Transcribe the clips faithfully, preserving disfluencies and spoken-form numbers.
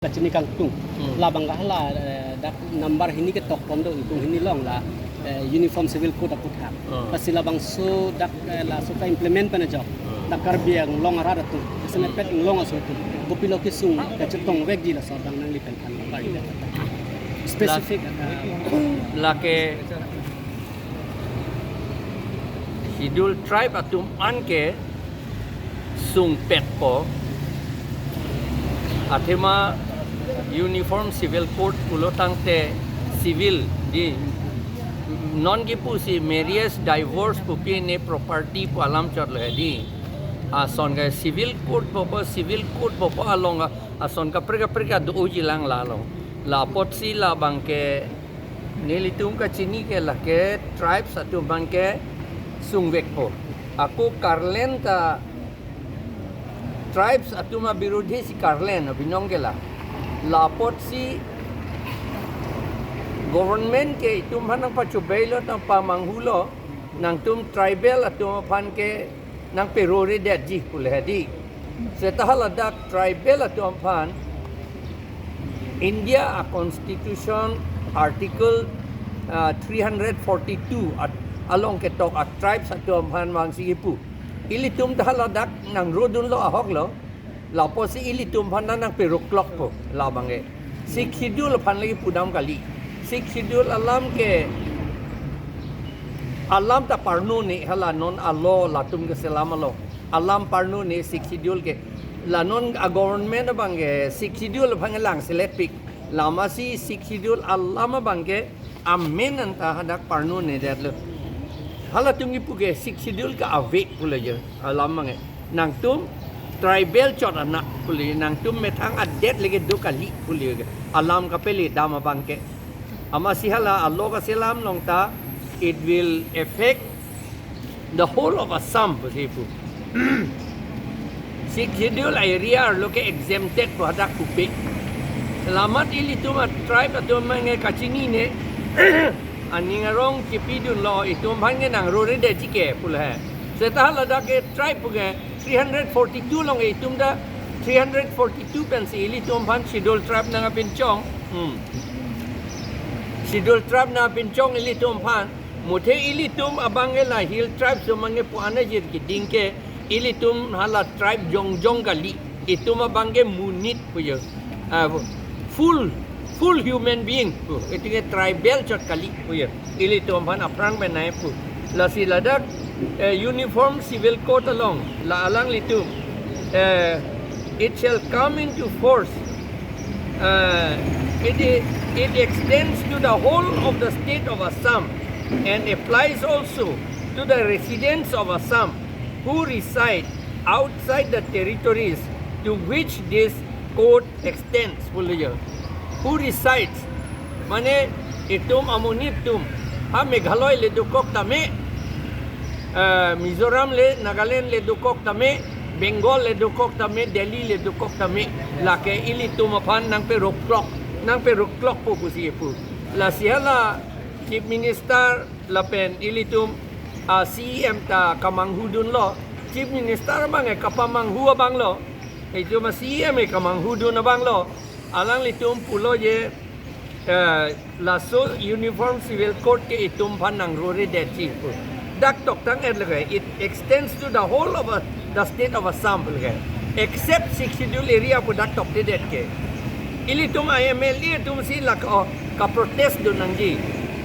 kachini kangtung. Hmm. Labang ke hala, eh, dak number hini ketok pon do, ingkung hini along la, eh, Uniform Civil Code aputhak. Hmm. Lasi labangso dak, eh, laso ka-implement pen ajok. Hmm. Dak Karbi Anglong arat atum, jasemet pet Anglong aso atum, kopilo kesung kachetongvekji, laso abang nangli pen than pari. Specific, eh, Lake Schedule Tribe atum an ke sungpetpo. Athema Uniform Civil Code pulo tangte civil di, non kipu si marriage, divorce, pupi ne property pu alam chotlo he di. Ason ke Civil Code popo, Civil Code popo along ason kaprek kaprek do-oji lang la along. La apotsi labang ke nelitum kachini ke lake tribes atum abang ke sungvekpo. Ako karlen ta tribes atum abirodhi si karlen abinong ke la. La apotsi government ke itum aphan nangpachobeilo, nangpamanghulo, nangtum tribal atum aphan ke nangperoredetji pule he di. Seta haladak tribal atum aphan India a-constitution article, ah, three hundred forty-two at-, along ketok a-tribes atum aphan vangsi kipu. Ilitum ta haladak nangrodunlo ahoklo. La apotsi ilitum aphan nangperoklokpo labang ke. Sixth Schedule aphan lagi pudam kali. Sixth Schedule alam ke, alam ta parnone hala non a-law latum keselam along. Alam parnone Sixth Schedule ke. La non a-government abang ke Sixth Schedule aphan ke langseletpik. Lasi Sixth Schedule alam abang ke amen anta hadak parnonedetlo. Halatum kipu ke Sixth Schedule ke ave pule je alam abang ke. Nangtum tribal chot anak pule, nangtum methang adet lake do kali pule ke. Alam kapeledam abang ke. Amatsi hala a-law kaselam along ta, it will affect the whole of Assam pusi pu. Sixth Schedule area arlo ke exempted pu hadak pupe. Lamat ilitum a-tribe atum abang ke kachinine, aning arong chepidunlo, itum aphan ke nangroredetji ke pule he. Seta haladak ke tribe pu ke three hundred forty-two along itum ta, three hundred forty-two pensi ilitum aphan Schedule Tribe nangpinchong. Hmm. Schedule Tribe nangpinchong ilitum aphan. Muthe ilitum abang ke la Hill Tribes atum abang ke pu-an ajir keding ke ilitum hala tribe jongjong kali. Itum abang ke monit pu je. Ah, full, full human being pu. Itum ke tribal chot kali pu je. Ilitum aphan aphrang benai pu. Lasi ladak, eh, Uniform Civil Code along la alanglitum, eh, it shall come into force. Uh, it, it extends to the whole of the state of Assam and applies also to the residents of Assam who reside outside the territories to which this code extends. Pule je. Who resides? Mane itum amonit atum ha Meghalaya le dokok tame, eh, Mizoram le, Nagaland le dokok tame, Bengal le dokok tame, Delhi le dokok tame, lake ilitum aphan nangperoklok, nangperoklokpo pusi pu. Lasi hala Chief Minister lapen ilitum a-C E M ta kamanghudunlo. Chief Minister abang ke kapamanghu abanglo. Itum a-C E M ke kamanghudun abanglo. Alanglitum pulo je, eh, laso Uniform Civil Code ke itum aphan nangroredetji pu. Dak toktang-et lake, it extends to the whole of, uh, the state of Assam lake. Except Sixth Schedule area pu dak tokdedet ke. Ilitum I M L A atum si lake, oh, kaprotest dun nangji.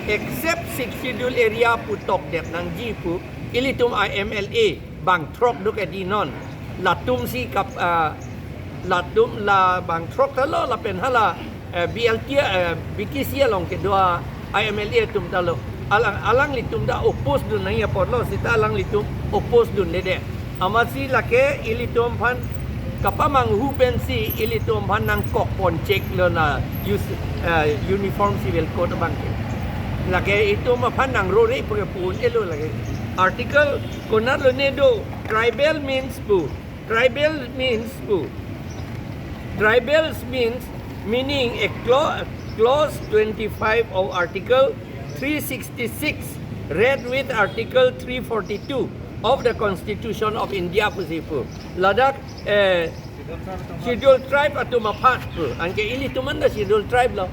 Except Sixth Schedule area pu tokdet nangji pu, ilitum I M L A bang throk do ke di non. Latum si kap, ah, latum la bang throk ta lo lapen hala, eh, B L T, eh, B T C along kedo a-I M L A atum ta lo. Alang, alanglitum ta oppose dun nangji apotlo, seta alanglitum oppose dundedet. Amatsi lake ilitum aphan kapamanghu pensi ilitum aphan nangkokpon cheklo la us-, eh, Uniform Civil Code abang ke. Lake itum aphan nangrore pu ke pu-un-elo lake. Article konatlo ne do, tribal means pu. Tribal means pu. Tribals means, meaning a cla-, clause twenty-five of Article three sixty-six, read with Article three forty-two of the Constitution of India pusi pu. Ladak, eh, Schedule tribe atum aphan. Anke ilitum anta schedule tribe lo.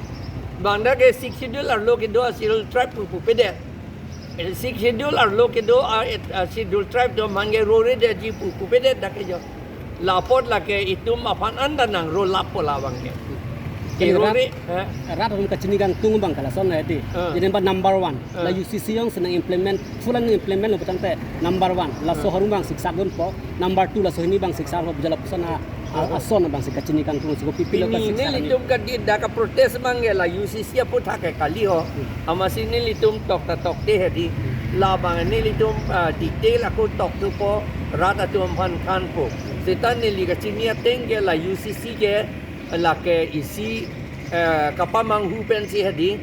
Bang dak ke six schedule arlo kedo a schedule tribe pu pupedet. Eh, six schedule arlo kedo a, et, a schedule tribe atum aphan ke roredetji pu pupedet dak ke jo. La apot lake itum aphan anta nangrolappo labang ke. Ke Kali rat, rore, eh? Rat atum kachini kangtung abang ke lason hedi. Ah. Jadi abang number one. Ah. La U C C jongsi nang implement, full nang implement lo putangte number one. Laso Ah. harum abang siksak dunpo. Number two laso hini abang siksak dunpo, jala puson a, a, ason abang si kachini kangtung si kopi pilo. Pini ka siksak nelitum kadi dak a protest abang ke la U C C aputhak ke kali ho. Hmm. Amatsi nelitum tok ta tokte hedi. Labang nelitum, ah, detail ako tokthupo, rat atum aphan thanpo. Seta neli kachini ateng ke la U C C ke lake isi, eh, kapamanghu pensi hedi.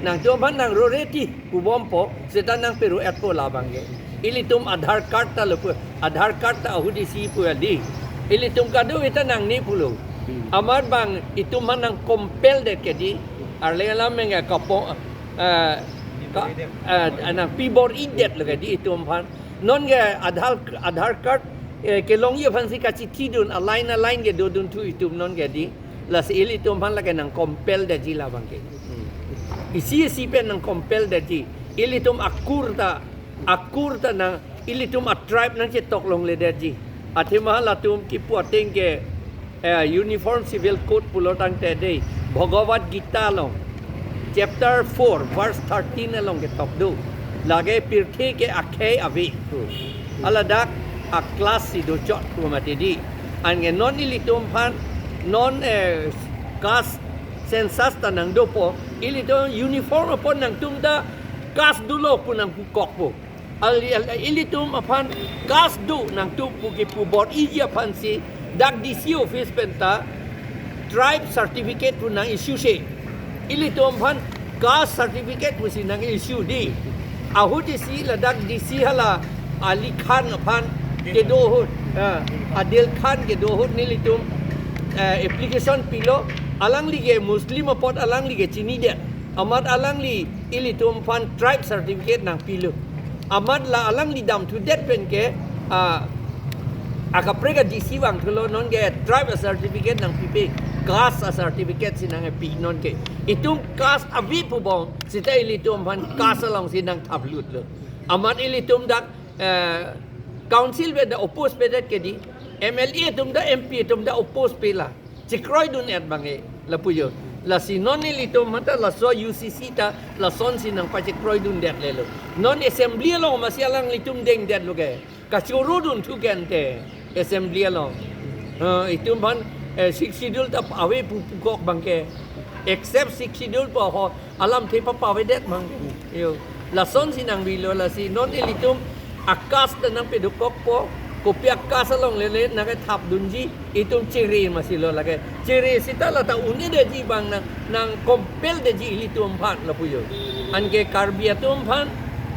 Nangtum aphan nangroreti pubompo, seta nang peru-etpo labang ke. Ilitum Aadhaar card ta lo pu, Aadhaar card ta ahut isi pu hedi. Ilitum kadokave ta nangne pulo. Hmm. Amat bang itum aphan nang compel det ke di. Arleng alam meng kapo, eh, ka, eh, nang pibor-idet lo ke di itum aphan. Non ke Aadhaar, Aadhaar card, eh, kelongji aphansi kachithidun, a line a line ke dodunthu itum non ke di. Lasi ilitum aphan lake nang compel detji labang ke. Hmm. Isi isi pen nang compel detji. Ilitum akur ta, akur ta nang, ilitum a tribe nangchetok longledetji. Athema latum kipu ateng ke, eh, Uniform Civil Code pulo tangte dei, Bhagavad Gita along, chapter four, verse thirteen along ketok do. Lake pirthe ke akhei ave. Hmm. Hala dak a class si dochot pu mati di. Anke non ilitum aphan, non, eh, caste census ta nangdopo, ilitum uniform apot nangtum ta caste dolo pu nangpukokpo. Ali, ali, ilitum aphan caste do nangtum pu kipubor-iji aphansi dak D C office pen ta tribe certificate pu nang issue se. Ilitum aphan caste certificate pusi nang issue di. Ahut isi ladak D C hala Ali Khan aphan kedo ahut, ah, Adil Khan kedo ahut nelitum, eh, application pilo, alangli ke Muslim apot alangli ke chinidet. Amat alangli ilitum aphan tribe certificate nangpilo. Amat la alangli damthudet pen ke, ah, akaprek a D C vangthulo, non ke tribe a certificate nangpipe, caste a certificate si nangpi non ke. Itum caste ave pubom, seta ilitum aphan caste alongsi nangthaplutlo. Amat ilitum dak, eh, council pen ta oppose pedet ke di, M L A atum ta, M P atum ta oppose pela. Chekroidun-et abang ke, lapu jo. Lasi non ilitum aphan ta laso U C C ta lasonsi nangpachekroidundetlelo. Non assembly along masi alanglitum dengdetlo ke. Kachorodunthu ke ante assembly along. Eh, itum aphan, eh, six schedule ta ave pu pukok abang ke. Except six schedule pu ho alamthe papavedet abang ke. Yo. Lasonsi nangvelo lasi non ilitum a caste ta nangpedokokpo, kopi a caste along lele nangkethapdunji, itum chere masi lo lake. Chere seta lata un-edetji abang nang, nang compel detji ilitum aphan lapu jo. Anke Karbi atum aphan,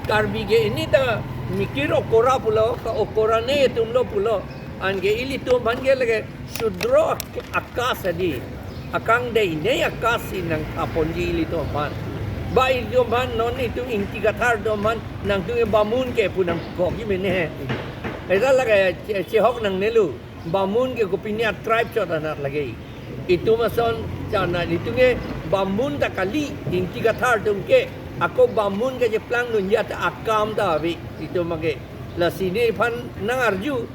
Karbi ke ini ta mikir okora pulo, ka okora ne atum lo pulo. Anke ilitum aphan ke lake Shudro a caste di. Akangdei ne a caste si nangthaponji ilitum aphan. Ba ilitum aphan non itum Ingti Kathar atum aphan nangtum ke Bamun ke pu nangkokji mene he. Esa lake che-, chehok nangnelo. Bamun ke kopine a tribe chot anat lake. Itum ason chana itum ke Bamun ta kali, Ingti Kathar atum ke. Ako Bamun ke cheplang nunjat akam ta ave itum ke. Lasi nephan nang arju.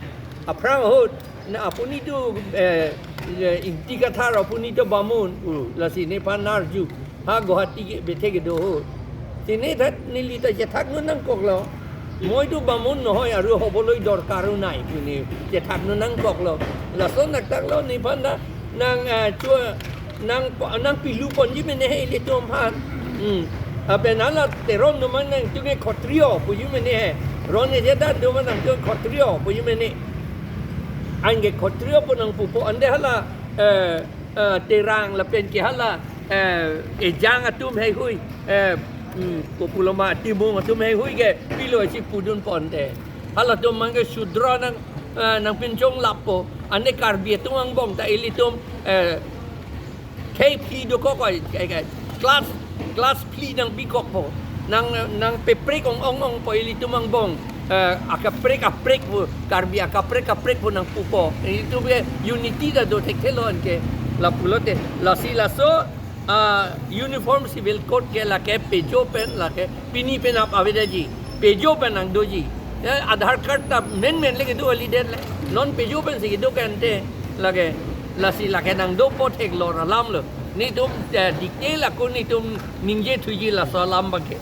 Aphrang ahut, na apuni tu, eh, eh, Ingti Kathar apuni tu Bamun, uh, lasi nephan nang arju. Ha Guwahati ke bethe kedo ahut. Si ne that neli ta chethakdun nangkoklo. Moi tu Bamun nohoi aru hoboloi dorkar-o nai pu ne chethakdun nangkoklo. Lason naktaklo nephan ta nang, eh, chua nang po-, nangpiluponji mene he ilitum aphan. Hmm. Apen hala Teron atum aphan nangtum ke Khotriyo puji mene he. Ron ejeda atum aphan nangtum Khotriyo puji mene. Anke Khotriyo pu nangpupo ante hala, eh, eh, Terang lapen ke hala, eh, Ejang atum heihui, eh, hmm, kopuloma Timung atum heihui ke pilo si pudunpo ante. Halatum abang ke Shudro nang, eh, nangpinchonglappo. Ante Karbi atum angbong ta ilitum, eh, khei phli dokok oi, kai, kai. Class, class phli nangpikokpo. Nang, nangpeprek ong-ong-ongpo ilitum angbong. eh, akaprek aprek pu, Karbi akaprek aprek pu nangpupo. Itum ke unity ta do thekthelo anke. Lapulote, lasi laso, ah, Uniform Civil Code ke lake pejo pen lake pini penap avedetji. Pejo pen nangdoji. Ya, Aadhaar card ta menmen le kedo holiday le. Non pejo pensi kedo ke ante lake. Lasi lake nangdopo theklong alamlo. Netum, eh, detail ako netum ningjethuji laso alam abangke.